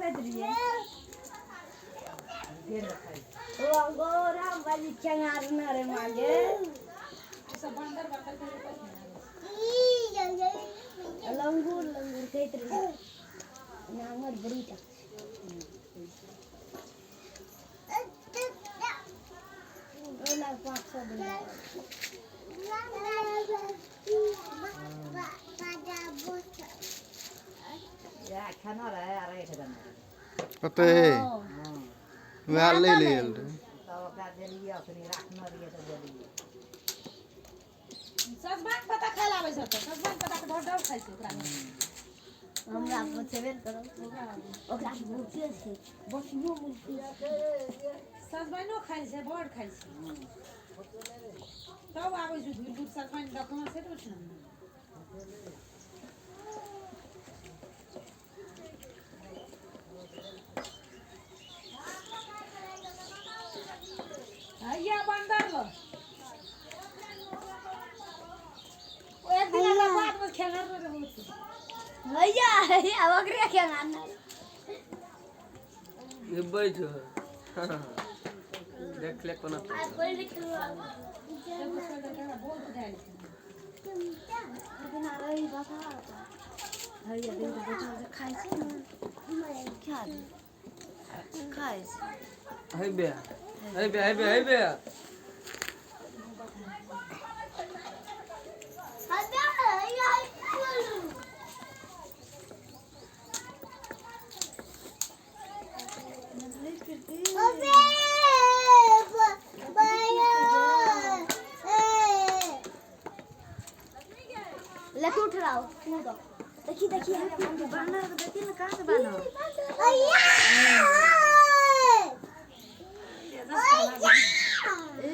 दैत रहियै। ओ गोराम बाजी खेंगारने रे मागे। सब बंदर बंदर के लंगूर लंगूर कहैत रहियै। नांगर बड़ी टा ओला 500 दिला। खाना रहे आ राखि देने। कतै वएह लै ले गेल रहै। तब ओकरा देलियै, अखनी राखने रहियै तऽ देलियै। सजमनि पत्ता खाय ला आबै छै तऽ सजमनि पत्ता के ढोर ढोर खाइ छै ओकरा। हमरा पुछबे ने करब, ओकरा भूखे छै, बसियो मुझे। सजमनिओ खाइ छै, बड़ खाइ छै। तब आबै छै घुरि घुरि सजमनि देखना छै तऽ ने। हैया बंदर लो एक दिन ओकरा बाद में खेलर रहै छै। हैया हैया ओकरे खेंगारने। बैठ देख ले कोना। बहुत जाइ छै। हैया देख तऽ बैठल छै, खाइ छै ने, खा खाइ छै। हे बे हे बे हे बे हे बे। लेके उठ रहा हो। देखी देखी बानर के देखी ने, कहाँ से बानर? ए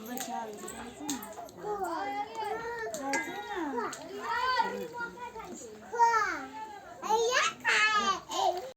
बैठल छै।